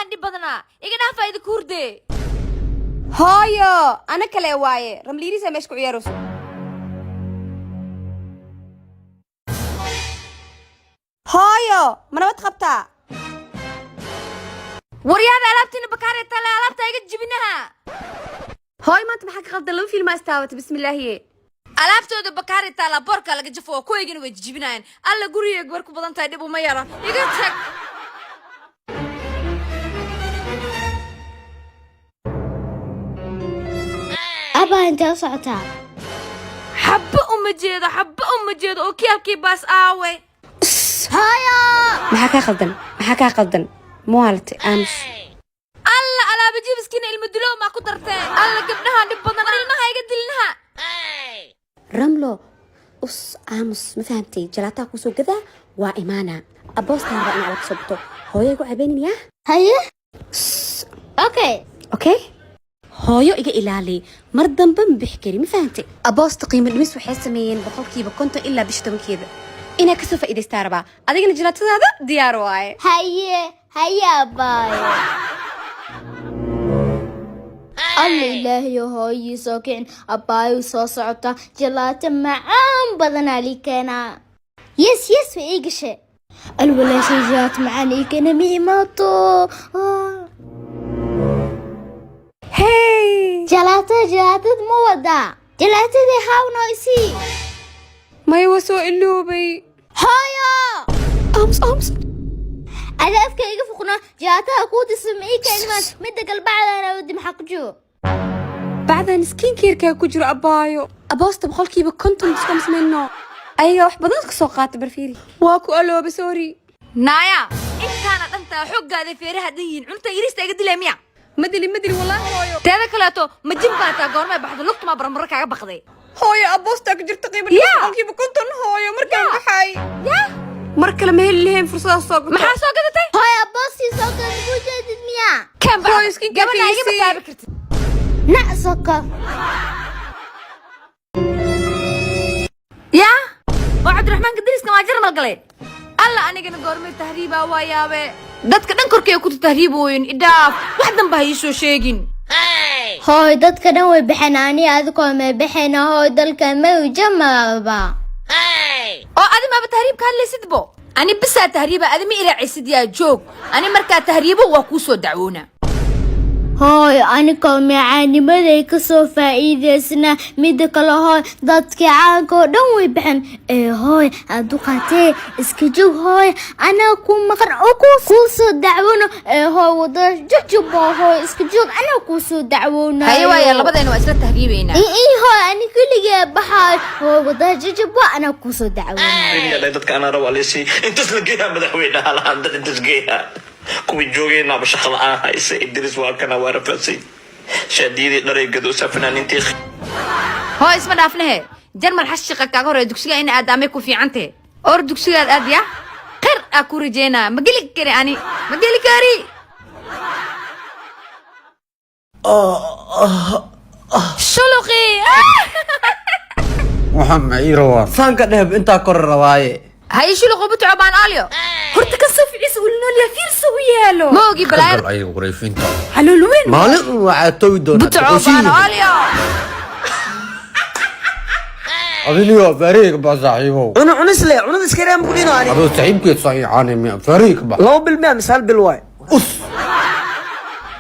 Ilmahan dhib badanaa, iga dhaafa, idinku hurdee. Hooyo, ana kale waaye, ramliiriisa meesha ku ciyaarayso. Hooyo, ma nabad qabtaa? Waryaada, alaabtiina bakaaree tale, alaabta iga jibinaha. Hooyo, maanta maxaa ka qaldan? Laba film aa istaawatay, bismillaahiye. Alaabtooda bakaari taala, boorka laga jafo oo kuwaygana way jijibinayaan. Alla, gurigayga war ku badan tahay, dhib uma yara, iga tag. Abaa, intee u socotaa? Xabba uma jeedo, xabba uma jeedo oo kiyaalkii baas aaway. Hooyo! Maxaa kaa qaldan? Maxaa kaa qaldan? Muwaalate, aamus. Alla, alaaba jibiskiina ilmo dulow maa ku darteen? Alla, gabdhahan dhib badan, war ilmaha iga dilinaha. Ramlo, us, aamus, ma fahamtay? Jalaataa kuusoo gadaa, waa imaana. Aboostaan rabaa in alaab soo gato. Hooyo igu cabeenin yaa. Haye, okay. Okay, hooyo, iga ilaali, mar dambe ma bixi kari, ma fahantay? Aboosta qiimo dhimis waxay sameeyeen 50% ilaa bisha 10-keeda. Inaa kasoo faa'iidaystaa rabaa. Adigana jalaatadaada diyaar waaye. Haye, haye abaayo. Alla, ilaahayo, hooyii soo kicin. Abbaayu soo socota, jalaato macaan badanaa lii keenaa. Yes, yes, way ii gashay. Alwalaashay jalaato macaan ii keena, ma imaato. Hey. Jalaato, jalaatad ma wadaa? Jalaatadii hawnoo isii. Maya, waa soo iloobay. Hooyo! Aamus, aamus. Ada afka iga fuqna, jalaatada kuu disa ma ii keenmaan? Midda galbacdaana wadi, maxaa ku jiro? Bacdan skin care-kaa ku jiro, abaayo. Aboosta 50% discount sameyno, ayagaa wax badan ka soo qaata. Barfiiri, waa ku aloobay, sorry. Naaya, intaana dhantaa xooggaada feeraha dhan yihiin, cunta yariista iga dilay miya? Madili, madili, wallaahi hooyo. Teeda kaleeto, ma jin baataa? Goormay baxdo lugtumaa baramaro kaaga baqday? Hooyo, aboostaa ku jirta qiimo dhimis 50%. Hooyo, markaan baxay mar kale ma heli lahayn fursadaas soo gato. Maxaa soo gadatay? Hooyo, aboostii soo gada kuu jeedid miyaa? Kan Hooyo, skin care gabadha igama fiisi. taabi kartid. Nac soko. Yaa oo Cabdiraxmaanka dariska waa Jarmal galay. Alla, anigana goormay tahriibaa? Waa yaabe, dadka dhan korkay ku tahriibooyin. Idhaaf, wax danba ha iisoo sheegin. Hooy, dadka dhan way baxeen, ani adigoo may baxeen. Hooy, dalka mawja maba. Oo adi maaba tahriib ka hadlaysid bo? Ani bisaa tahriiba, adi ma iraacisid. Yaa joog, ani markaa tahriibo waa kuu soo dacwoona. Hooy, anikoo macaanimaday ka soo faa'iidaysnaa. Midda kale hooy, dadkii caanka oo dhan way baxeen ee. Hooy, aad u qaatee, iska joog. Hooy, anaa ku maqan oo kuu soo dacwoono ee. Hooy, wadada jujubo. Hooy, iska joog, anaa kuu soo dacwoonayo. Haye, waaya, labadeena waa isla tahriibaynaa. Ii hooy, ani keligee baxaayo. Hooy, wadada jujubo, anaa kuu soo dacwoonayo. Dadka anaa rabo alisi intaas la geeyaa, madaxweynaha lahaan dad intaas geeyaa, kuwii joogeenaaba shaqa la-aan haysa. Idris waa kana, waa rafaasay, shaadiyadii dharay gadoosaa, fanaaniintii. Hoo, isma dhaafnahe. Jarmal xashiqa kaaga horreeya, dugsiga ina aad amay ku fiican tahe. Or dugsigaad aad ya khayr aa ku rajeynaa. Ma geli kari, ani ma geli kari. Shuluqi. Waxaan ma ii rawaa? Saanka dheheb intaa kor rabaaye. Haye, shuluqu butco baan alyo. Horta ka soo ficiisa uu noolyaa, fiirsa u yaalo. Ma ogi balaayada. Gal ayaga wareefinta. Calool weyn. Maalin un waxaa togi doonaa. Butco baan alyo. Adiniyo fariiq ba saaxiibow. Cunu cunis le, cunada iska reem ku dhino ani. Adoo saaxiibkeed saxiixaane miya? Fariiq ba. 2 bil miya mise 1 bil waay? Us,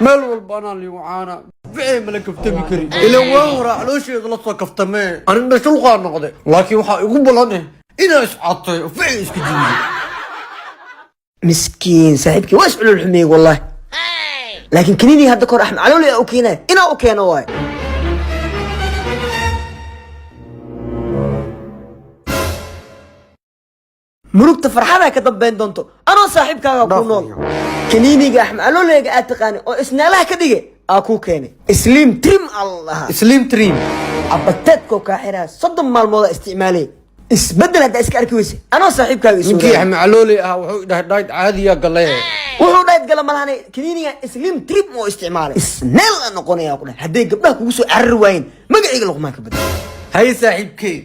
meel walba anaa liigu caana, ficil mala kaftami kari ilan waa horaa caloosheeda la soo kaftamee. Anina shulqaa noqday, laakiin waxaa igu balan eh inaa iscatay oo ficil iska jibiyo. Miskiin saaxiibkii waa isculul xumeeyey wallahi, laakiin kaniinii hadda kahor Axmed Calooli aa u keenay inaa u keeno waay. Murugta farxadaa ka dambayn doonto anoo saaxiibkaaga ku nool. Kaniiniga Axmed Calooliga aad taqaani oo isnaalaha ka dhige aa kuu keenay, Slim Trim aa la dhahaa. Slim Trim. Cabateedkoo kaa xiraa, 30 maalmoodaa isticmaalay. Isbeddel haddaa iska arki weyse, anoo saaxiibkaaga isoo Ninkii raadi. Axmed Calooli ah wuxuu dhahay dhayd caadiya galee. Wuxuu dhayd gala malahanay, kaniiniga Slim Trip oo isticmaalay isneel la noqonaya ku dhahay. Hadday gabdhaha kugu soo carari waayeen, magacayga Luqmaan ka bedel. Hay saaxiibkey.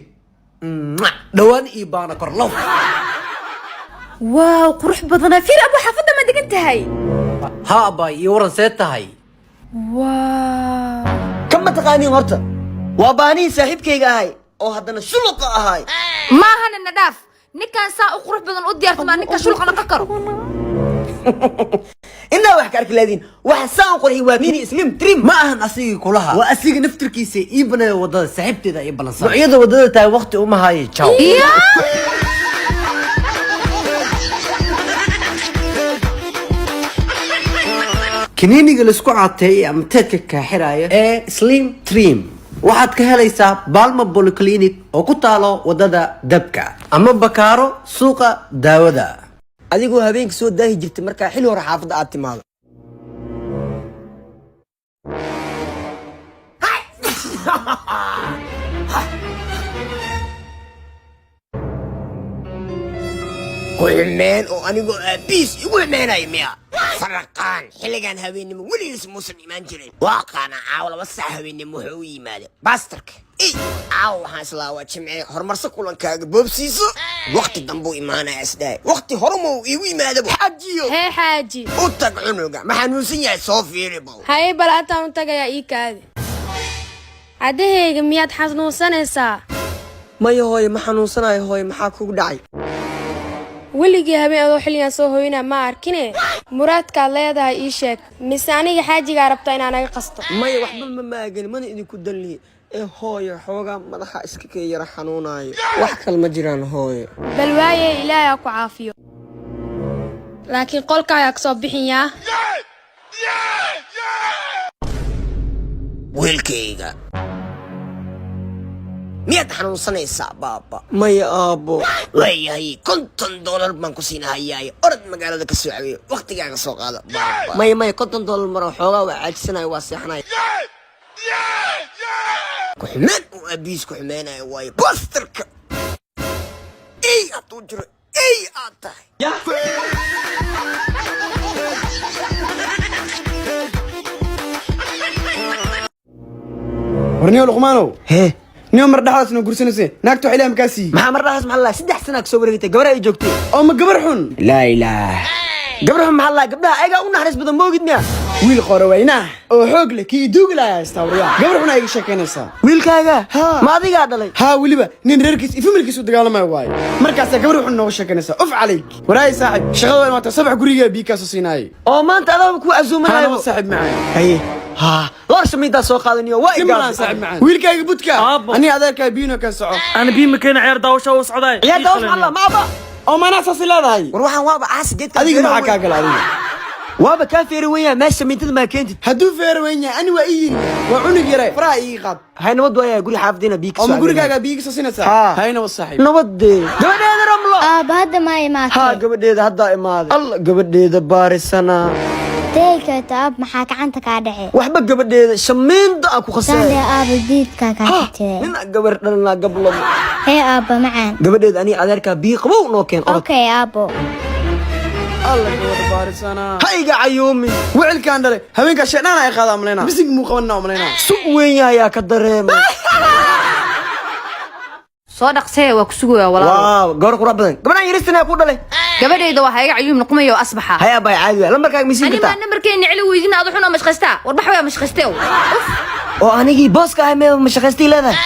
Mwah. Dhowaan ii baana kor low. Waaw, qurux badanaa. Fiir, abu, xaafadda ma degan tahay? Ha abay, iyo waran, see tahay? Kama taqaaniin horta? Waa baanihii saaxiibkayga ahay oo haddana shuluqa ahay. Maahana, na dhaaf. Ninkan saa u qurux badan u diyaarsamaa, ninka shulqa noqon karo. Inaa wax ka arki laadiin waxa saan u qurxi waa mini slim trim. Ma ahan asigii kulaha, waa asiga naftirkiisa ii baneeyo wadada. Saaxiibteeda ii ballansan noocyada wadada tahay, waqti uma hayo. Jaw. Kaniiniga laisku cateeyay ama teedka kaaxiraya ee Slim Trim waxaad ka helaysaa Balma Polyclinic oo ku taalo wadada Dabka ama Bakaaro, suuqa daawada. Adigoo habeenka soo daahi jirtay markaa xili hore xaafadda aad timaado. Ku xumeen oo anigoo aabiis igu xumeenaya miya? Faraqaan xilligan habeennimo weligiis muusan imaan jirin. Waa qaana caawa 2 sac habeennimo wuxuu u yimaada baastarka. Ey, caawa waxaan islaa waa jimce, horumarso kulankaaga boobsiiso. Waqti dambuu imaanaya isdhahay, waqti horuma uu iigu yimaadabo. Xajiyo. Hee xaaji. U tag cunuga, ma xanuunsan yahay? Soo fiiri bow. Haye, bal hataan u tagayaa. Ii kaadi caddahayga, miyaad xanuunsanaysaa? Maya hooye, ma xanuunsanayo. Hooye, maxaa kugu dhacay? Weligii habeen adoo xilligan soo hoyna ma arkine. Muraadkaad leedahay ii sheeg, mise aniga xaajigaa rabta inaa naga qasto? Maya, waxba ma maagani, mana idinku danlihi ee hooyo, xoogaa madaxa iska kee yara xanuunaayo, wax kale ma jiraan hooyo. Bal waaye, Ilaahay ha ku caafiyo, laakiin qolkaagaa kasoo bixin yaa. Wiilkayga, miyaad xanuunsanaysaa baaba? Maya aabbo. Waayahay, $50 baan ku siinahayaaye, orod magaalada ka soo caweeyo, waqtigaaga soo qaado baaba. Maya maya, $50 maro, xoogaa waa caajisanayo, waa seexanaya. Ku-xumeen uu aabihiis ku xumeenayo waayo bastarka. Ey, hadduu jiro ey aad tahay. Warniyo Luqmaanow. Hee. Niyo, mar dhexdaas noo guursanayse, naagta wax Ilaah makaa siiyey? Maxaa mar dhaxas? Maxaa la 3 sana kasoo wareegtay gabar ay joogtay. Oo ma gabar xun? Laa ilaah, gabar xun maxaa la? Gabdhaha ayagaa u naxariis badan, moogid miya? Wiil qore weynaah oo xoog leh kii iduugi lahaa haystaa. Waryaa, gabar xun aa iga sheekaynaysaa? Wiilkaaga? Haa. Ma adigaa dhalay? Haa, weliba nin reerkiis iyo familkiis u dagaalamayo waaye. Markaasaa gabar xun nooga sheekaynaysaa? Uf calayk. Waraay saaxib, shaqada waa imaata sabax, gurigaa biyo kaasoo siinaayay. Oo maanta adaaba ku Haa. casuumanayo. Nabad saaxib macaan. Haye, haa, loor shamiidaa soo qaadaniyo waa. Nin malaan saaxib macaan, wiilkaaga budka. Aabbo. Aniga adeerkaa biyino kan soco. Ana biyo ma keena, ciyaar daawasho u socdaay. Ciyaar daawasho maxaa la ma aba? Oo maanaa saasi leedahay? War waxaan waaba caas geedka. Adiga maxaa kaa gala adiga? Waaba kaa feeri weyn yahay meesha, shamiitada maa keentid? Hadduu feero weyn yahay, ani waa ii yiri, waa cunug yare, faraha ii qaad. Hay, nabad waaya, guri xaafadiina biyo Oo ma kasoo. Gurigaagaa biyo kasoo siinaysaa? Haa. Hay, nabad saaxiib. Nabadee, gabadheeda Ramlo. Aaba, hadda maa imaatay? Haa gabadheeda, haddaa imaaday. Alla, gabadheeda baarisana. Teekata aab, maxaa gacanta kaa dhacay? Waxba gabadheeda, shamiinta aan ku Sande. khasay. Aaba, diidkaa kaa tirtiray. Nin gabar dhalanaa gablamo. Hee aaba macaan. Gabadheeda, aniga adeerkaa biyo qabow noo keen, orod. Okay aabo. Alla, gabadha baarisana. Ha iga cayuumin. Wicilkaan dhalay haweenkaa shaydaan ay qaadaa malaynaa, bisig muu qabanaa malaynaa. Su weyn yahayaa ka dareemay. Soo dhaqsee, waa ku sugayaa walaalo. Waaw, gabar qurux badan, gabadhaan yaristan ku dhalay. Gabadhayda waa iga cayuum noqomayo asbaxa. Hay abay, caadi waa, lambarkaaga ma siin Ani kartaa? maa nambarkeeni celi weydina, adu xuna mashqaystaa. War bax, waa mashqaystee. Uf. Oo anigii booska ahay mee ma shaqaystay leedahay?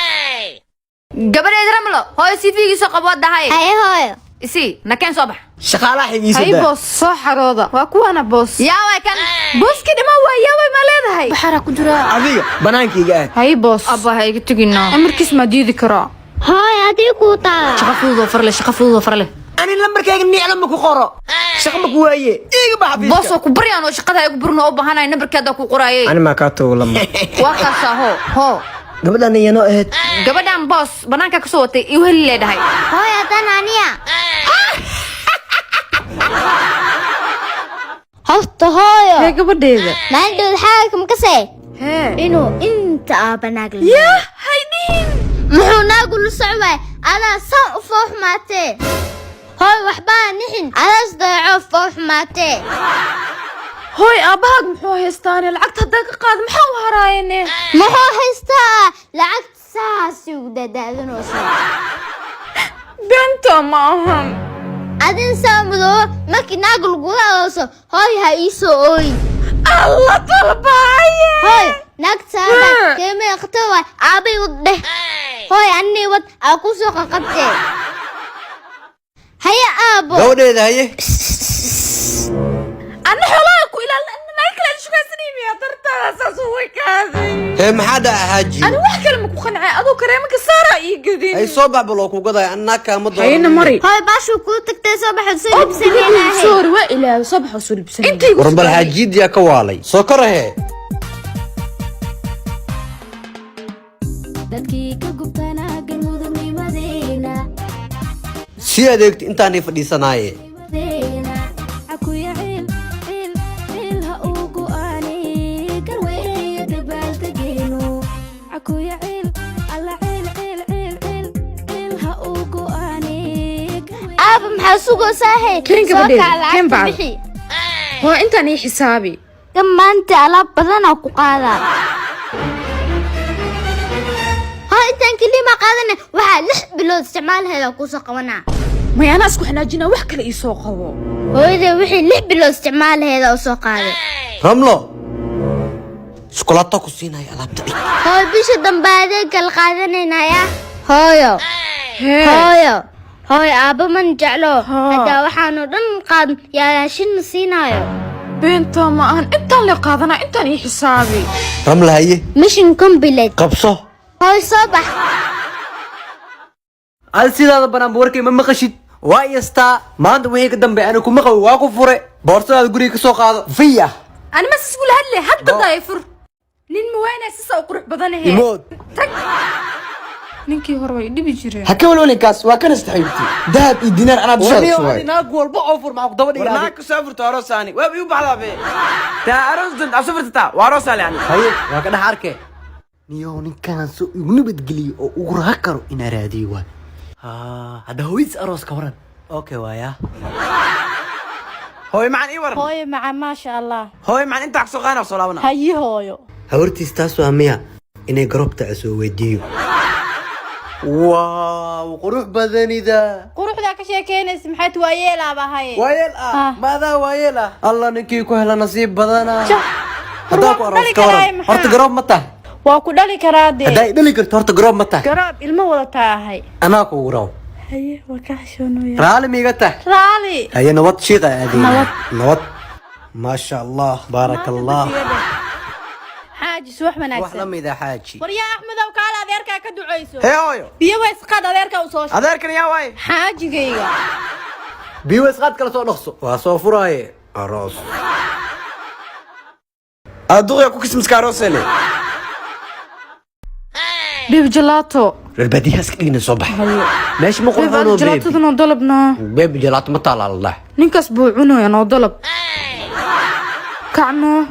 Gabadhayda Ramlo, hooyo, CV-giisa qabo dahay. Haye hooyo. Isii nakeen, soo bax. Shaqaalaha xigiisa. Hay. Daa. Boos, soo xarooda, waa kuwana boos. Yaa way kan booski dhima waa, yaa way ma leedahay? Baxara ku jira. Adiga banaankayga aad. Hay boos, abba ha iga tegina, amarkiis ma diidi karaa. Hooyo, adii kuu taala. Shaqa fudud oo farle, shaqa fudud oo farle. Ani lambarkayga nicla ma ku qoro, shaqa ma ku waaye, iiga bax Boos xafiiska. oo ku baryaan oo shaqada igu burno u baahanahay, nambarkeeda ku qoraayay. Ani maa kaa tago lambar? Waa kaasaa, hoo hoo. Gabadhaan iyanoo ahayd? Gabadhan boos banaanka ka soo watay iu heli leedahay. Hooyo, haddana aniya horta hooyo. Hee gabadheeda. Maalin dhow xaalka makasee Hee. inuu inta aaba naag la Yaa haydhihin. Muxuu naagu la socwaay? Adaa saan u foo xumaatee. Hooy, waxbaa nixin, adaas dayaco foo xumaatee. Hooy, aabbahaag muxuu haystaane? Lacagta haddaan ka qaado maxaa u haraayane? Muxuu haystaa? Lacagta saasi ugu daadaadanaysa. Beenta ma ahan. Adin saa mudoobo markii naag lagula alooso, hooy ha ii soo ooyin. Alla dalbaaye. Hooy, naagtaada keemee qata waay. Aabay wad dheh. Hooy, annii wad aa ku soo qaqabtee. Haye aabo. Gabadheeda, haye. Anna xoolaha ku ilaalin, anna naag kale shukaysanaymiya dartaada saas u wakaaday. Hee, maxaa dhaca, xaaji? Ani wax kale ma ku qancay, adoo kareema ka saara ii gadin. Hay, soo bax bal oo ku gadaya, annaa kaama Hayna dooran. Mari. Hooy, baashuu kuu tagtay, soo baxo, soo libsanaynahe. Sorry, waa ilaahay, soo baxo, soo libsanay. Intaygu. War bal xaajiidyaa ka waalay, soo korahe. Dadkii ka gubtana Galmudugnimadeena. Sii adeegto intaanay fadhiisanaaye. Cakuya ciil ciil ciil ha uu go'aanay garweeye dabaaldegeenu. Cakuya ciil alla ciil ciil ciil ciil ciil ha uu go'aanay. Aaba, maxaa sugaysaa? Keen gabadheeda, keen bacda. Hoo, intaan ii xisaabi. Kan maanta alaab badanaa ku qaadaa. Ha, intaan kelima qaadana, waxaa 6 bilood isticmaalheeda kusoo qabanaa. May, anaa isku xanaajinaa, wax kale ii soo qabo. Hooyaday wixii 6 bilood isticmaalheeda u soo qaaday. Ramlo, shukulaato ku siinaya, alaabta dhig. Hooy, bisha dambe adeeg kala qaadanaynayaa. Hooyo, hooyo, hooyo, aabba man jeclo. Haddaa waxaanu dhan qaad yaa raashin siinaayo. Beenta ma ahan, intaan le qaadanaa, intaan ii xisaabi. Ramla, haye. Mission complete. Qabso. Hooy, soo bax. Ad sidaada banaanba warkay ma maqashid, waa iyastaa. Maanta wixii ka dambe ani kuma qabo, waa ku fure. Boorsadaada guriga ka soo qaado fiya. Ani mas iskula hadle hadda, daay fur. Nin mawaynaa sisa u qurux badanahe. Imood. Tag. Ninkii hore way dhibi jireen. Ha ka walwalinkaas, waa kana saxiibti dahab iyo dinaar anaa dushaada Warniyo, sugay. ani naag walba oo fur, maxaa ku daba War dhigay? naag ku soo furto aroosaani waaba iu baxdaa be taa aroos dan aad soo furtataa waa aroosaale ani. Haye, waa ka dhex arke. Niyow, ninkaan soo igu nabadgeliyo oo ugu raha karo inaa raadiyo waay. Hadda hooyadiis aroos ka waran, okay waaya. Hooyo macaan, ii waran. Hooyo macaan, maasha Allah. Hooyo macaan, intaa soo qaana, soo laabana. Hayi hooyo. Hawartiis taas waa miya inay garobta soo weydiiyo. Waaw, qurux badanida. Quruxdaa ka sheekeynaysa maxay? Waayeelaaba ahaye. Waayeel ah maadaa, waayeel ah. Alla, ninkii ku hela nasiib badana. Haddaa ku War, aroos dhali ka waran? karaay maxaa? Horta garoob ma tahay? Waa ku dhali karaa dee. Haddaa i dhali karto, horta garoob ma tahay? Garoob ilmo wadataa ahay. Anaa kugu rabo. Haye, waa ka xishoonoya. Raali miiga tahay? Raali. Haye, nabad shiiqa aadeyna. Nabad. Nabad, maasha Allah, baaraka Allah. Xaaji, subax Wax la wanaagsan. mid ah, xaaji. Waryaa Axmedow, kaale, adeerkaa ka ducayso. Hee hooyo. Biyo waysqaad, adeerkaa u soo Adeerkan yaa waaye? Xaajigayga. Biyo isqaad kala soo dhaqso, waa soo furaaye aroos. Aduqya ku kismiska arooseele. Baby, jalaato. Reer baadiyaha iska dhigna, soo bax meesha ma Baby, qurxoonoo baby. Jalaatada noo dalabnaa. Baby, jalaato ma taala allah. Ninkaas buu cunaya, noo dalab, kacno.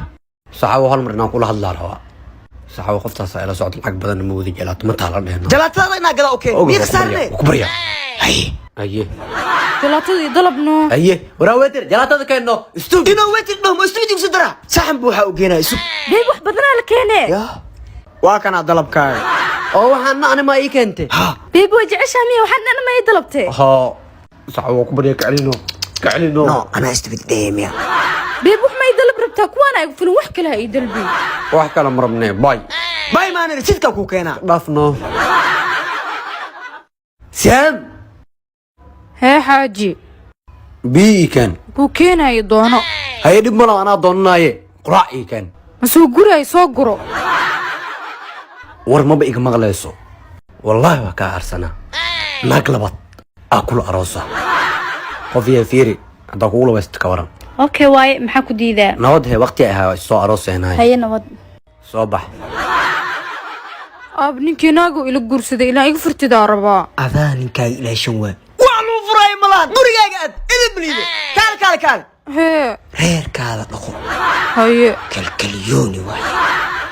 Saxaawo, hal mar inaan kula hadlaa rabaa. Saxaawo, qoftaas ila socdo, lacag badan ma wadi, jalaato ma taala dhehno. Jalaatada inaa gadaa, okay. Oga, miya waa ku baryaa, khasaarne. waa ku baryaa. Haye, haye. Jalaatada ii dalabnoo. Haye, waraa wetir, jalaatada keenno stupid. Inuu wetir dhaho ma stupid igu dara saxan buu waxaa u geenaa isug. Baby, wax badanaa la keene. Waa kanaa dalabkaaga. Oo waxaan ani ma ii keentay? Baby, way jeceshaa miya? Waxaan dhan ma ii dalabtee? Haa, saxaawo, waa ku baryaa, kacelino, kacelino. No, anaa stupid dheemiya. Baby, wax ma ii dalab rabtaa? Kuwaana igu filan, wax kale ha ii dalbi. Wax kale ma rabnee, bay. Bay maanir jidka kuu keenaa. Dhaafno siam. Hee xaaji. Biyo ii keen. Kuu keenayo, doono. Haye, dhib malo, anaa doonanaaye, quraac ii keen. Ma soo gurayo, soo guro. War maba iga maqlayso, wallaahi waa kaa aarsanaa. Naag labaad aa kula aroosa, qof iyo fiiri haddaa kugu labaysto ka waran? Okay waaye, maxaa ku diidaa? Nabad he, waqti ahaa soo arooseenahay. Haye, nabad. Soo bax. Aab, ninkii naagu ila guursaday ilaa iga furtidaa rabaa. Adaa ninkaaga ilaashan waa. Wax lagu furaayo malahan, gurigaaga aad idin bliido, kaal kaal kaal. Hee. Reerkaada dhaqo. Haye. Kalkalyooni waay.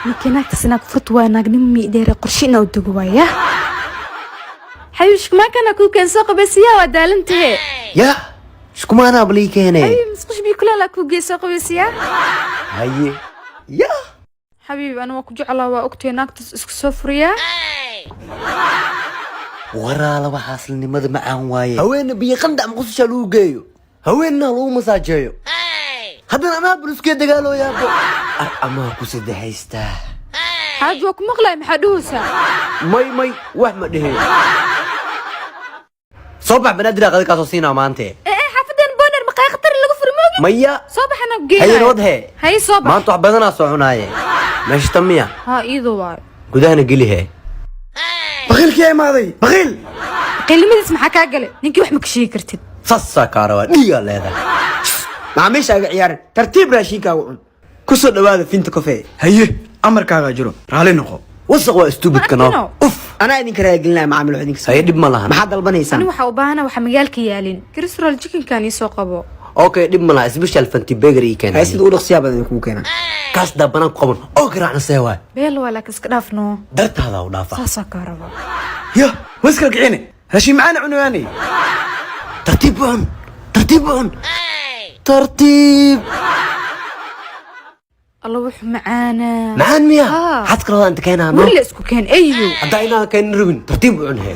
Ninkii naagtaas inaag furtu waa naagnimo miidheere, qorshe inaa u dego waaya. Xabiib, maakana kuu keen, soo qabaysiyaa, waa daalantahe. Ya, iskumaanaa balii keene. Xabiib, musqush biyo kulaalaa kuu gee, soo qabaysiyaa. Haye, ya. Xabiib, ana waa ku jeclaa, waa ogtay, naagtaas isku soo furiyaa. Waraala, waxaaslinimada macaan waaye. Haweenna biyo qandac muqdishaa lagu geeyo, haweenna lagu masaajeeyo. Haddana anaa buluskee dagaalooyaabo, ar amaa ku saddexaystaa. Xaaji, waa ku maqlay, maxaa dhuhaysaa? May, may, wax ma dhehe. Soo bax, Banaadir qada kaasoo siinaa maante. Ee xaafadan Boner maqaay khatar lagu furi moogi. Maya. Soo baxana geeyo. Haye, nabad hee. Haye, soo bax. Maanta wax badanaa soo cunaaye, meesha tan miya? Ha, iyadoo waayo. Gudahana geli hee. Baqiilkii imaaday, baqiil. Qilimadiis maxaa kaa galay? Ninkii wax ma ka sheegi kartid. Saasaa kaa rabaa, dhiigaa leedahay. Macaamiishaaga ciyaaran, tartiib raashinkaaga cun. Ku soo dhawaada Finta Coffee. Haye, amarkaagaa jiro, raalli noqo. Wasaq waa stupidka no. Martino. Uf. Anaa idinka raagelinaya, macaamiil, wax idinka. Haye, dhib ma lahan. Maxaad dalbanaysaan? Ani waxaa u baahana waxa magaalka yaalin krisral chickenkan ii soo qabo. Okay, dhib ma laha, special fanti burger ii keen. Haye, sida u dhaqsiyaa badan idinkugu keenaa. Kaas daa banaan ku qaban oo garaacna, see waay? Beel waa, laakiin iska dhaaf noo. Dartaada u dhaafa. Saasaa kaa rabaa. Yo, waskal kicine, raashin macaana cunawaanay. Tartiib u cun, tartiib u cun, tartiib. Alla, wuxuu macaanaa. Macaan miya? Haa. Xad kaloo inta keenaa no. Weli la isku keen eyo. Haddaa inaan keenin rabin, tartiib u cun hee.